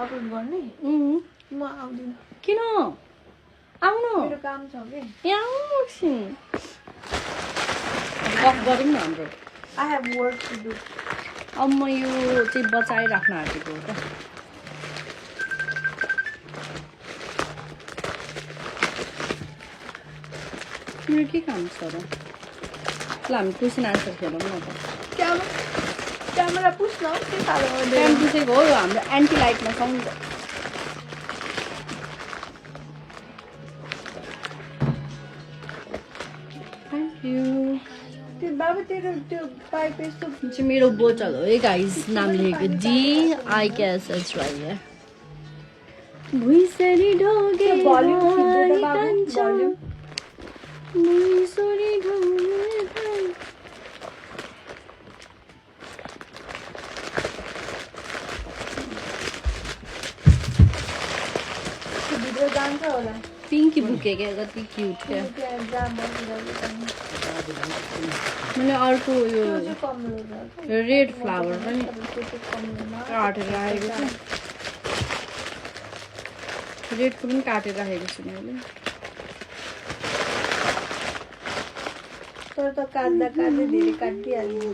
Upload गर्ने म आउँदिन किन आउनु मेरो काम छ के यहाँ आउनु एकछिन गफ गरौँ न हाम्रो I have work to do अब म यो चाहिँ बचाइराख्न आँटेको हो त मेरो के काम छ र ल हामी क्वेसन आन्सर खेलौँ न त क्यामेरा पुस्न के साह्रो टाइम पुसेको हो हाम्रो एन्टी लाइटमा सँगै थ्याङ्क यू त्यो बाबा तेरो त्यो पाइप यस्तो चाहिँ मेरो बोतल हो है गाइस नाम लेखेको DIKSH right है भुइँसरी ढोगे भल्युम खिच्दै त बाबु भल्युम भुइँसरी ढोगे भिडियो जान्छ होला पिङ्की बुके क्या कति क्युट क्या त्यहाँ जाम बसिरहेको मैले अर्को यो कमलो रेड फ्लावर पनि काटेर राखेको छु रेडको पनि काटेर राखेको छु मैले तर त काट्दा काट्दै धेरै काटिहाल्यो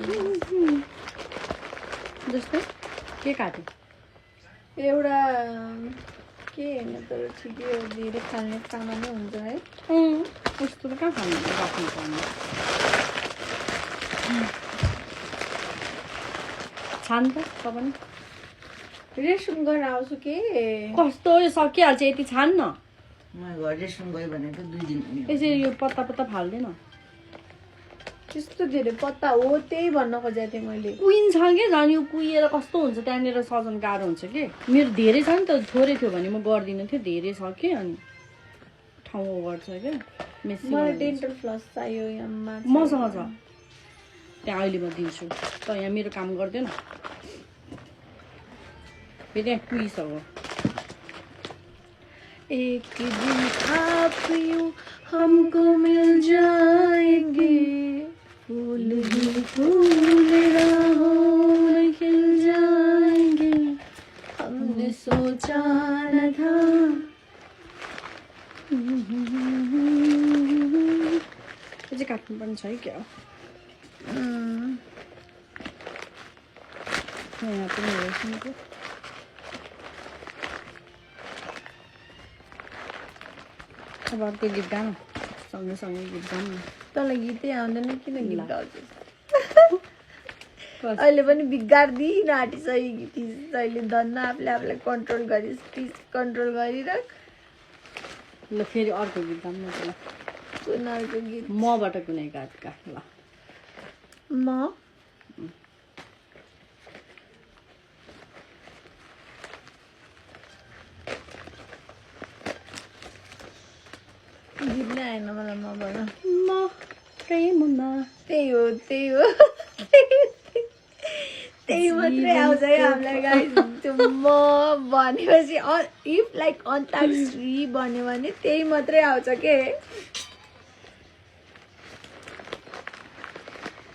जस्तै के काट्यो एउटा के होइन तर ठिकै हो धेरै खाल्ने सामान नै हुन्छ है कस्तो त कहाँ खानु राख्नु पर्ने छान त तपाईँ रेस्ट गरेर आउँछु के कस्तो यो सकिहाल्छ यति छान न म घर रेस्टुरेन्ट गयो भनेको 2 दिन यसरी यो पत्ता पत्ता फाल्दैन त्यस्तो धेरै पत्ता हो त्यही भन्न खोजेको थिएँ मैले कुइन छ क्या झन् यो कुहिएर कस्तो हुन्छ त्यहाँनिर सजन गाह्रो हुन्छ कि मेरो धेरै छ नि त थोरै थियो भने म गर्दिनँ थियो धेरै छ कि अनि ठाउँ गर्छ क्या मलाई डेन्टल फ्लस चाहियो यहाँमा मसँग छ त्यहाँ अहिले म दिन्छु त यहाँ मेरो काम गर्दैन फेरि यहाँ कुहिसक्यो एक दिन आप यूं हमको मिल जाएंगे फूल ही फूल राहों में खिल जाएंगे हमने सोचा न था अझै काट्नुपर्ने छ है क्या यहाँ पनि हेर्छु अब अर्को गीत गाउँ सँगै गीत गाउँ न तँलाई गीतै आउँदैन किन गीत गाउँछु अहिले पनि बिगार्दिन आँटिसक्यो गीत अहिले धन्न आफूले आफूलाई कन्ट्रोल गरिस् प्लिज कन्ट्रोल गरिराख ल फेरि अर्को गीत गाउँ न ल कुन अर्को गीत मबाट कुनै गात गा ल म गीत नै आएन मलाई मबाट म प्रेममा त्यही हो त्यही मात्रै आउँछ है हामीलाई गाइस त्यो म भनेपछि इफ लाइक अन्ताक्षरी भन्यो भने त्यही मात्रै आउँछ के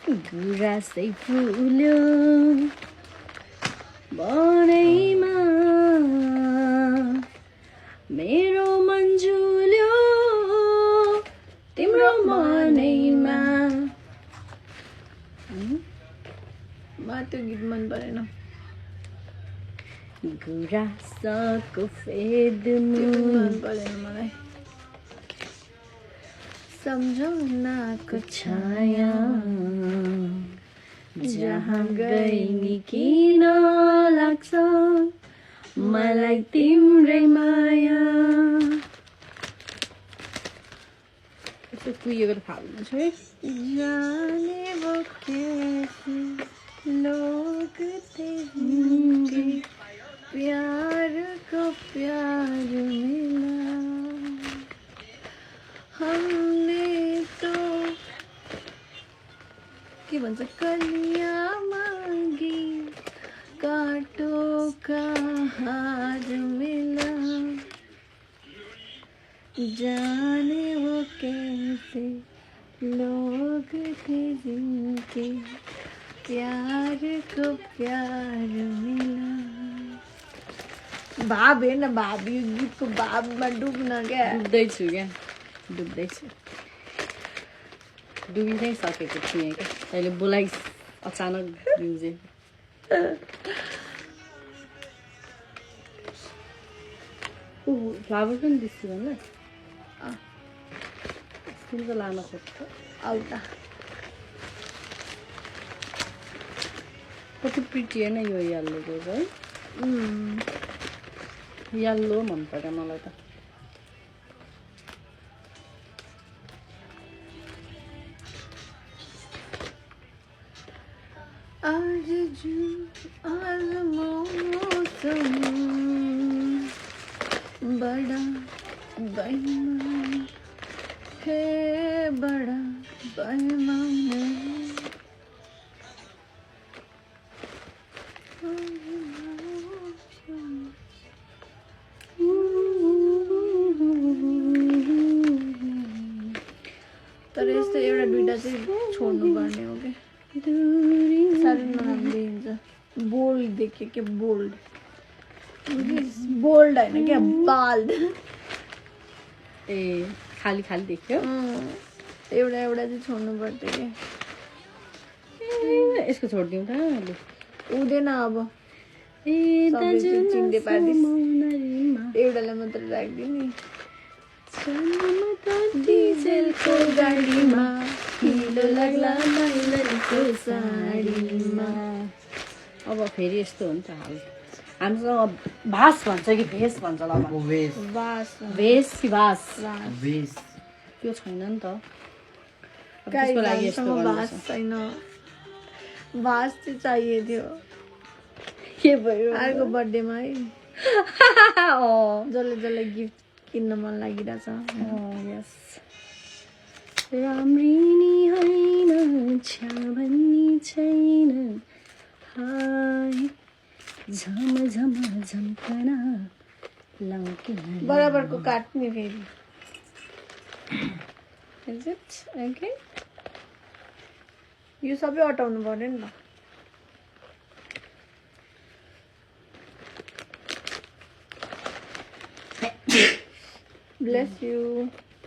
गुराँसै फुल्यो बनैमा मेरो मन झुल्यो तिम्रो मनैमा मलाई त्यो गीत मन परेन गुराँसको फेद मन परेन मलाई सम्झौनाको छाया जहाँ गई नि किन लाग्छ मलाई तिम्रै माया यसो कुहिएको त फाल्नु छ है जाने वो कैसे लोग थे जिनके प्यार को प्यार मिला हमने तो के भन्छ कलियाँ मांगी कांटों का हार मिला जाने वो कैसे लोग थे जिनके प्यार को प्यार मिला भाव हेर्न भाव यो गीतको भावमा डुब्न क्या डुब्दैछु डुबी नै सकेको थिएँ क्या अहिले बोलाइ अचानक बिउजे फ्लावर पनि दिन्छु होला स्किन त लान खोज्छ आउटा कति प्रिटी होइन यो यल्लोको है यल्लो मन पर्यो मलाई त आज मौसम बड़ा बेईमान है बड़ा बेईमान तर यस्तो एउटा दुइटा चाहिँ छोड्नु पर्ने हो कि साह्रै नराम्रो हुन्छ बोल्ड देख्यो के बोल्ड बोल्ड होइन क्या बाल्ड ए खाली खाली देख्यो एउटा एउटा चाहिँ छोड्नु पर्थ्यो क्या यसको छोडिदिउँ त अहिले हुँदैन अब ए चिन्डे पारिदिस् एउटालाई मात्र राखिदिने डिजेलको गाडीमा हिलो लाग्ला मैलाको साडीमा अब फेरि यस्तो हो नि त हाल हामीसँग भास भन्छ कि भेष भन्छ ल बास भेष कि भास भेष त्यो छैन नि त अब गाई त्यसको लागि यस्तो भाइसँग गर्नु भास पर्छ। छैन भास चाहिँ चाहिएको थियो के भयो अर्को बर्थडेमा है अँ जसले जसलाई गिफ्ट किन्न मन लागिरहेछ यस राम्री नि होइन छ्या भन्ने छैन हाय झम झम झम्कन लौकिन बराबरको काट्ने फेरि Is it okay? यो सबै हटाउनु पर्यो नि त ब्लेस यु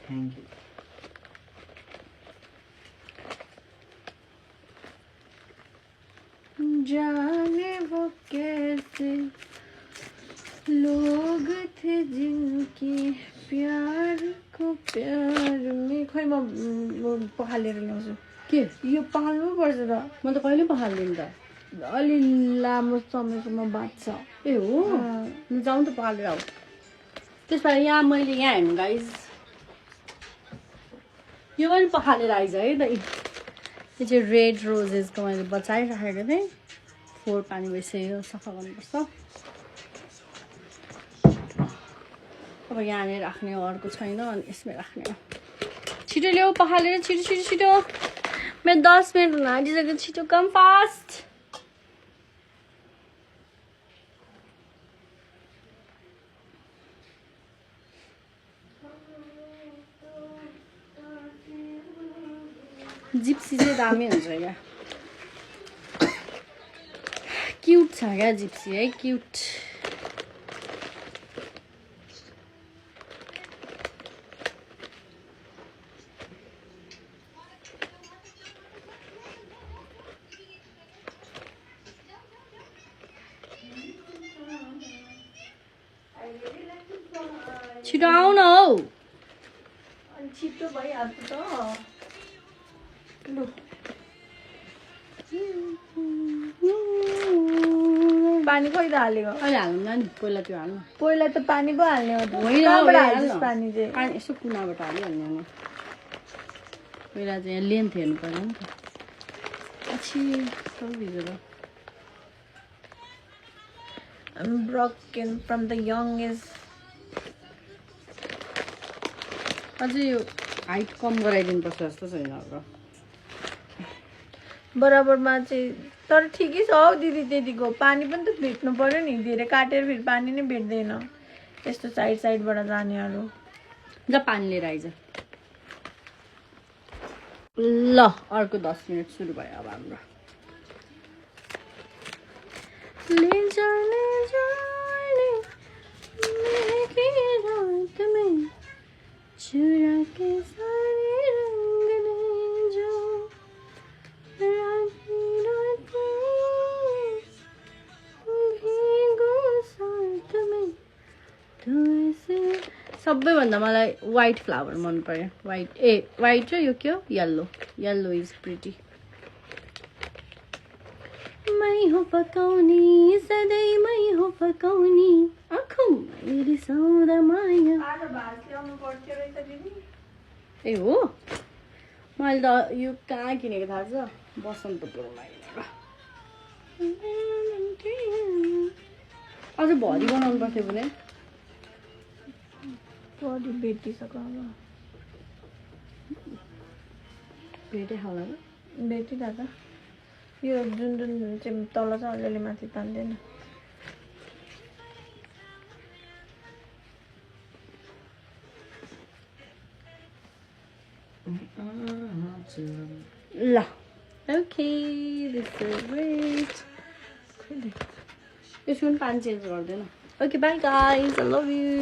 थ्याङ्क यू जाने वो कैसे लोग थे जिनके प्यार को प्यार में खै म पखालेर ल्याउँछु के यो पखाल्नु पर्छ त म त कहिले पखाल्दिनँ त अलि लामो समयसम्म बाँच्छ ए हो जाउँ त पखालेर आऊ त्यसबाट यहाँ मैले यहाँ हेर्नु गाइज यो पनि पखालेर आइज है त यो चाहिँ रेड रोजेसको मैले बचाइराखेको थिएँ फोहोर पानी भइसक्यो सफा गर्नुपर्छ अब यहाँनिर राख्ने अर्को छैन अनि यसमै राख्ने हो छिटो ल्याऊ पखालेर छिटो छिटो छिटो मेरो 10 मिनट हुन आँटिसक्यो छिटो कम फास्ट जिप्सी चाहिँ दामी हुन्छ क्या क्युट छ क्या जिप्सी है क्युट छिटो आऊ न हौ अनि छिटो भइहाल्छ त लु पानी कहिले हालेको अहिले हाल्नु नि पहिला त्यो हाल्नु पहिला त पानी पो हाल्ने हो त होइन, कहाँबाट होइन, हाल्छस् हाल्नु। पानी चाहिँ पानी यसो कुनाबाट हालिहाल्नु नि पहिला चाहिँ यहाँ लेन्थ हेर्नु पर्यो नि त पछि सब भिजेर I'm broken from the youngest. अझै यो हाइट कम गराइदिनुपर्छ जस्तो छैन अब बराबरमा चाहिँ तर ठिकै छ हौ दिदी त्यतिको पानी पनि त भेट्नु पर्यो नि धेरै काटेर फेरि पानी नै भेट्दैन यस्तो साइड साइडबाट जानेहरू ल पानी लिएर आइज ल अर्को 10 मिनट सुरु भयो अब हाम्रो ले जाने सबैभन्दा मलाई व्हाइट फ्लावर मन पर्यो व्हाइट र यो के हो येल्लो इज प्रिटी मै हो पकाउने सधैँ मै हो पकाउने आँखामा रिसाउँदा माया ए हो मैले त यो कहाँ किनेको थाहा छ बसन्तपुरमा अझ भरि बनाउनु पर्थ्यो भने भेटिसक्यो अब भेटै खाला भेटिरहेको यो जुन चाहिँ तल छ अलिअलि माथि तान्दैन ल ओके दिस इज ग्रेट यसको पनि पानी चेन्ज गर्दैन okay by guys I love you